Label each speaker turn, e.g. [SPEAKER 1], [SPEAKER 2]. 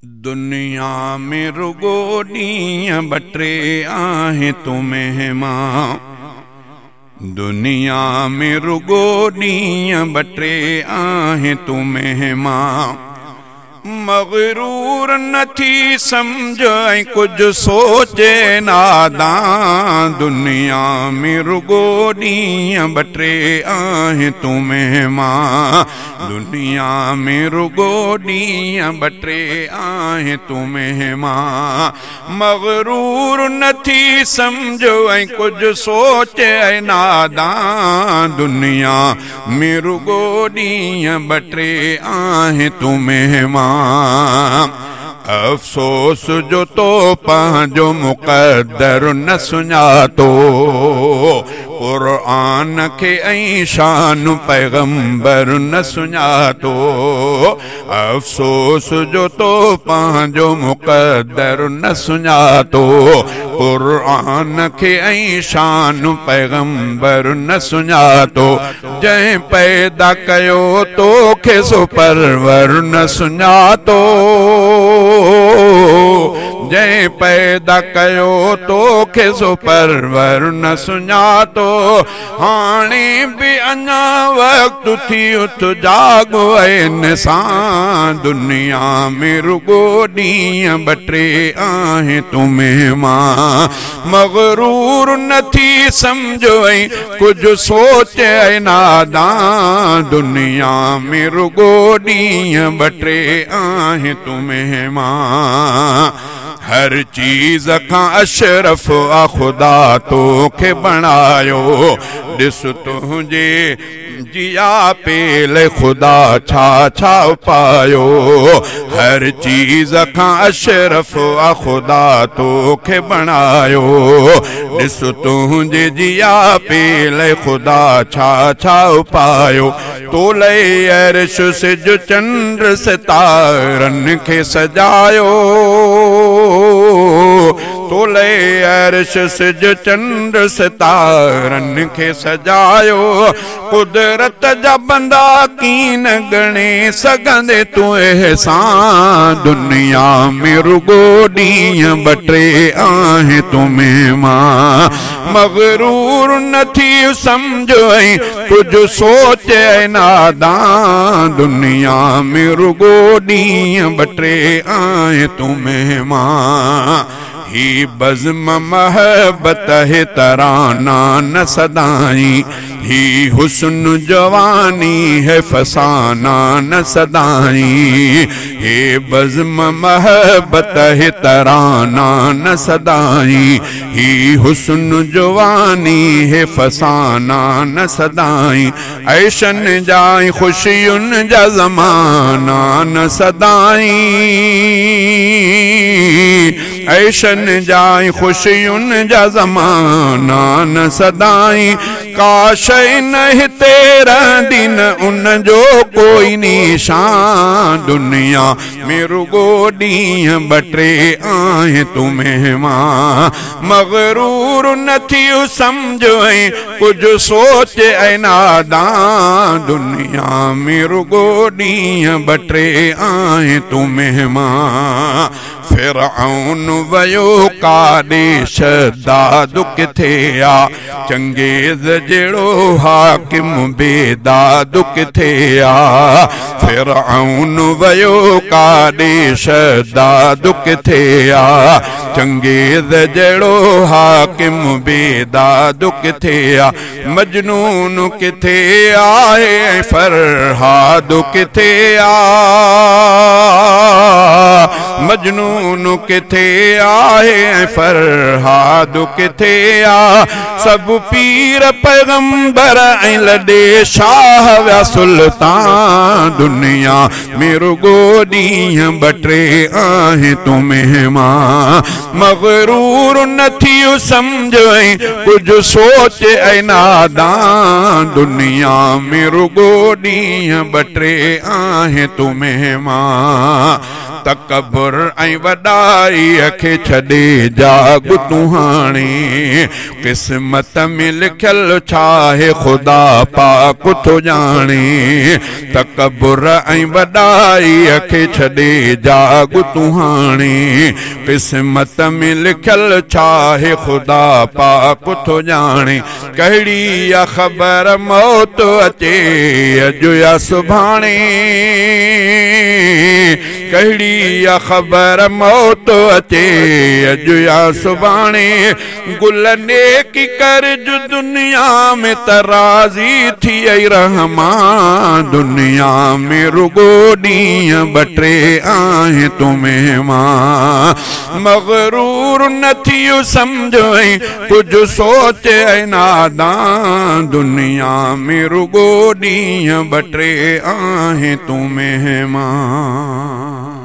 [SPEAKER 1] दुनिया में रुगो ॾींहं ॿ टे आहे तूं महिमान, दुनिया में रुगो ॾींहं ॿ टे आहे तूं महिमान। मगरूर न थी सम्झ ऐं कुझु सोचे नादान, दुनिया में रुगो ॾींहं ॿ टे आहे तूं महिमान। दुनिया में रुगो ॾींहं ॿ टे आहे तूं महिमान। मगरूर न थी सम्झ ऐं कुझु सोचे नादान, दुनिया में रुगो ॾींहं ॿ टे आहे तूं महिमान। अफ़सोस जो तो पंहिंजो मुक़दर न सुञातो, क़ुर्आन खे ऐं शान पैगंबर न सुञातो। अफ़सोस जो तो पंहिंजो मुक़दर न सुञातो, क़ुर्आन खे ऐं शान पैगंबर न सुञातो। जंहिं पैदा कयो तोखे सो परवर न सुञातो, जंहिं पैदा कयो तोखे सो परवर न सुञातो। हाणे बि अञा वक़्तु थी उथ जागो इंसान, दुनिया में रुगो ॾींहं ॿ टे आहे तूं महिमान। मगरूर न थी सम्झ ऐं कुझु सोचे नादान, दुनिया में रुगो ॾींहं ॿ टे आहे तूं महिमान। हर चीज़ खां अशरफ आ ख़ुदा तोखे बणायो, ॾिस तुंहिंजे जिया पेल ख़ुदा छा छा पायो। हर चीज़ खां अशरफ आ ख़ुदा तोखे बणायो, ॾिस तुंहिंजे जिया पेल ख़ुदा छा छा पायो। तो लए अरश सिज चंड सितारनि खे सजायो, तो लए अरश सिज चंड सितारनि खे सजायो। कुदरत जा बंदा कीन गणे सघंदे तूं एहसान, दुनिया में रुगो ॾींहं ॿ टे आहे तूं महिमान। मगरूर न थी सम्झ ऐं कुझु सोचे नादान, दुनिया में रुगो ॾींहं ॿ टे आहे तूं महिमान। ही बज़्म महबत है तराना न सदाई, ही हुस्न जवानी है फसाना न सदाई। हे बज़्म महबत है तराना न सदाई, ही हुस्न जवानी है फसाना न सदाई। ऐशन जाए ख़ुशियुनि जा ज़माना न सदाई, ऐशन जाए ख़ुशियुनि जा ज़माना न सदाई। का शइ न हिते रहंदी न उन जो कोई निशान, दुनिया में रुगो ॾींहं ॿ टे आहे तूं महिमान। मगरूर न थी सम्झ ऐं कुझु सोच ऐं नादान, दुनिया में रुगो ॾींहं ॿ टे आहे तूं महिमान। फिरऔन वियो काॾे शदाद किथे आ, चंगेज़ जहिड़ो हाकिम बेदाद किथे आ। फिरऔन वियो काॾे शदाद किथे आ, चंगेज़ जहिड़ो हाकिम बेदाद किथे आ। मजनून किथे आहे ऐं फरहाद किथे आ, मजनून किथे आहे ऐं फरहाद किथे आ। सभु पीर पैगंबर ऐं लॾे शाह विया सुल्तान, दुनिया में रुगो ॾींहं ॿ टे आहे तूं महिमान। मगरूर न थी सम्झ ऐं कुझु सोच ऐं नादान, दुनिया में रुगो ॾींहं ॿ टे आहे तूं महिमान। تڪبر ۽ وڏائيء کي ڇڏي جاڳ تون هاڻي. قسمت ۾ لکيل ڇاهي خدا پاڪ ٿو ڄاڻي. تڪبر ۽ وڏائيء کي ڇڏي جاڳ تون هاڻي. قسمت ۾ لکيل ڇاهي خدا پاڪ ٿو ڄاڻي. ڪهڙي آ خبر موت اچي اڄ يا سڀاڻي. ڪهڙي آ خبر موت اچي اڄ يا سڀاڻي. گل نيڪي ڪرج دنيا ۾ ته راضي ٿئي رحمان. دنيا ۾ رڳو ڏينهن ٻه ٽي آهين تون مهمان. مغرور نه ٿي سمجهه ۽ ڪجهه سوچ اي نادان. دنيا ۾ رڳو ڏينهن ٻه ٽي آهين تون مهمان.